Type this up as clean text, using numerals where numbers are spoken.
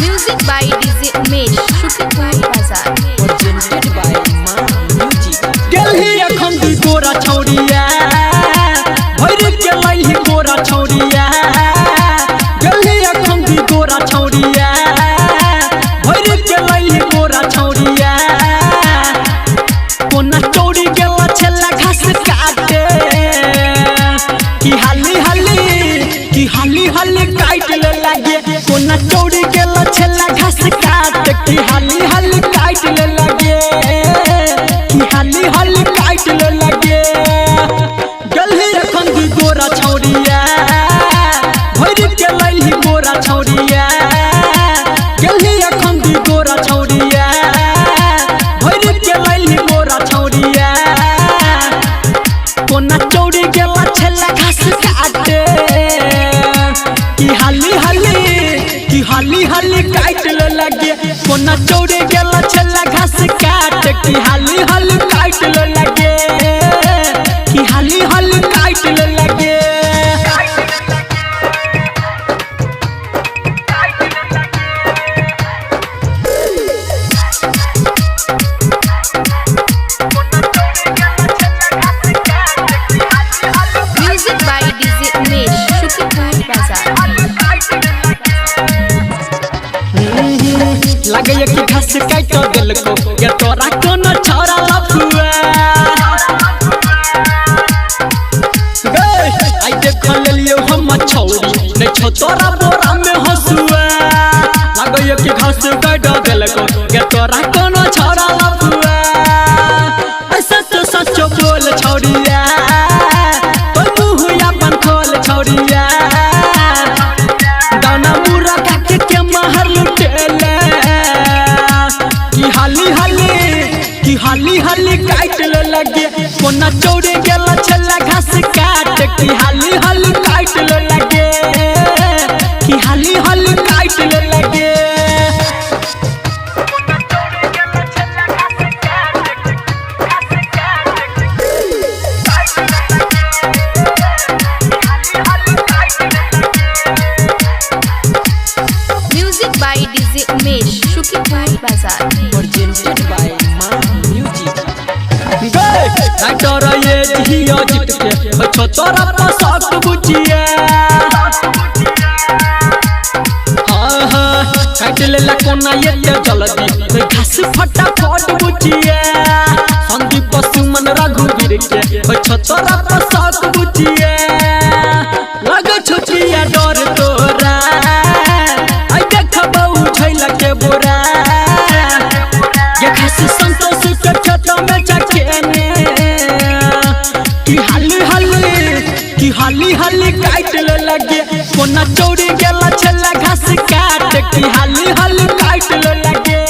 Music by DJ Umesh, Shukipur Bazar. Presented by Ma Music. गेलही अखन दुई गोरा छौरिया भरि के लैली गोरा छौरिया गेलही अखन दुई गोरा छौरिया भरि के लैली गोरा छौरिया कोना चौरी गेला छेला घास काटे की हाली हाली की हाली हाली काट ले लागे कोना चौरी गेला छेला घास काटे की हाली हाली काट ले लागे की हाली हाली काट ले लागे गलही अखन दुई गोरा छौरिया भरि के लैली गोरा छौरिया गलही अखन दुई गोरा छौरिया भरि के लैली गोरा छौरिया कोना चौरी गेला छेला घास काटे की हाली हाली की हाली हाली काट ले लगे कोना चौरी गेला छेला घास काटे की हाली हाली काट ले लगे की हाली हाली काट ले लगे। Music by DJ Umesh, Shukipur Bazar. लगैया कि घास काट देलको के तोरा कोनो छौरा लफुआ गै आई देख लेलियो हम छौरी नै छौ तोरा बोरा में हसुआ। लगैया कि घास काट देलको के तोरा कोनो छौरा लफुआ। ऐसा तो सच बोल छौरिया तोर मुँह अपन खोल छौरिया दाना मुरा काके के महर लुटेले की हाली हाली की हाली हाली काट ले लगे कोना चौड़े गेला छेला घास काट की हाली हाली काट ले लगे की हाली हाली काट ले लगे। Music by DJ Umesh, Shukipur Bazar. Presented by Ma Music. गए डॉक्टर ये धिया जीत के हो छो तोरा पसक बुझिया। हाँ हाँ काट लेला कोना ये ते जल्दी तो घास फटाफट बुझिया। संदीप सुमन रघुवीर के हो छो तोरा पसक बुझिया। लग छोचिया डर तोरा आई देख बहु छैला के बोरा ये घास संतोष के खेत में चखेने की हाली हाली की हाली हाली काट ले लगे कोना चौरी गेला छेला घास काट की हाली हाली काट ले लगे।